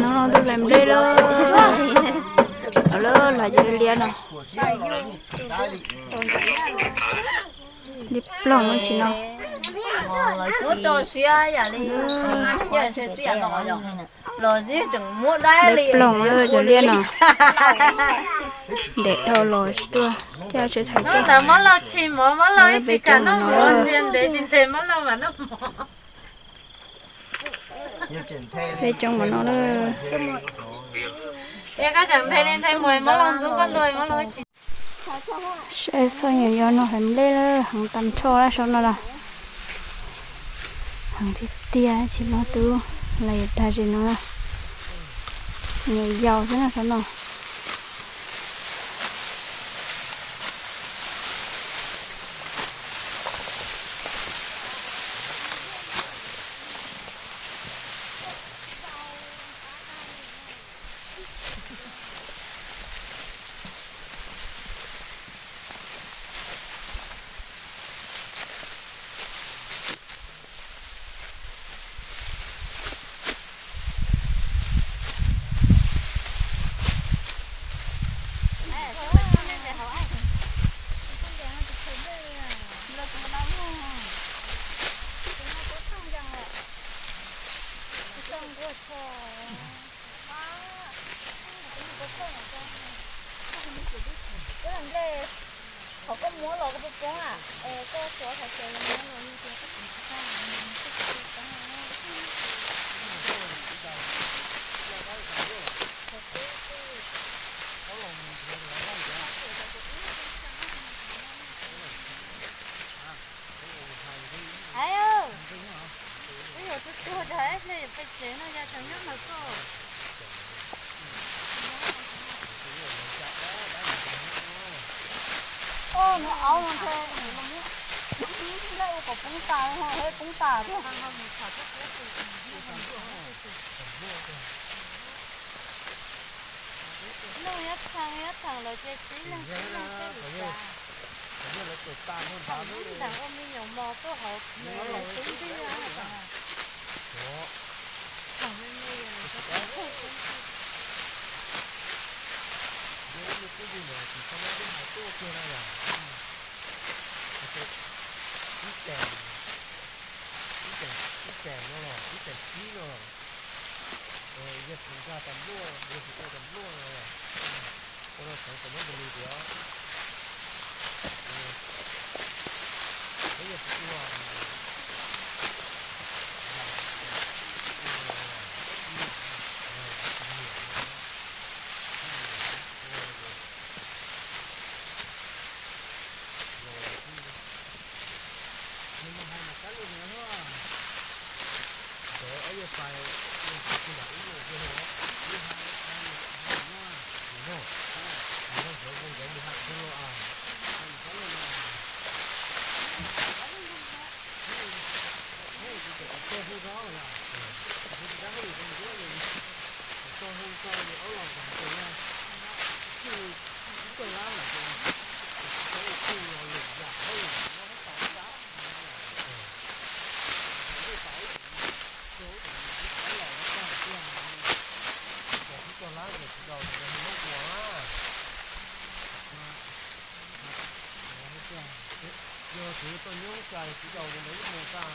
No no tus hlais nplej lawm. Lawm hlais cov liab no. Liab ploog no tsis no. Liab ploog lawm cov liab no. Ntev dhau los tsis tuaj, thiaj tsis thaiv tuaj. Peb coob no. Peb coob no lawm. Saib xoj nyuam yos no hlais nplej lawm heev tag nrho lawm saum no lawm. Heev tiag tiag tsis muaj tub hlais tag zim no. Nyuam yaus xwb no saum no. Qhov koj muab los koj puas poob a? Es koj tuav qhov xaws no los yog tias koj tsis tau. Ais, wb yuav tuag tuag rau ib pliag yuav pais tsev no yog tseem nyob no koj. Oj, nws aub no ntshe nws los muab ib laj ua kom poob tas, poob tas thiab. Leej nyob txheej nyob txheem lawm ces txib leeg txib leeg tej lus cas. Thaum ntawd ua me nyuam mos tuaj hauv me tub ntiag. Ib teem no los ib teem tsib no, yog tsis nkag tas npluaj, yog tsis ua tas npluaj no, ua rau sawv kom muab nqis lus tias, peb yog tsis ua, Yog tus toj nyob tsa tsis tau li ntawd ib mus tag.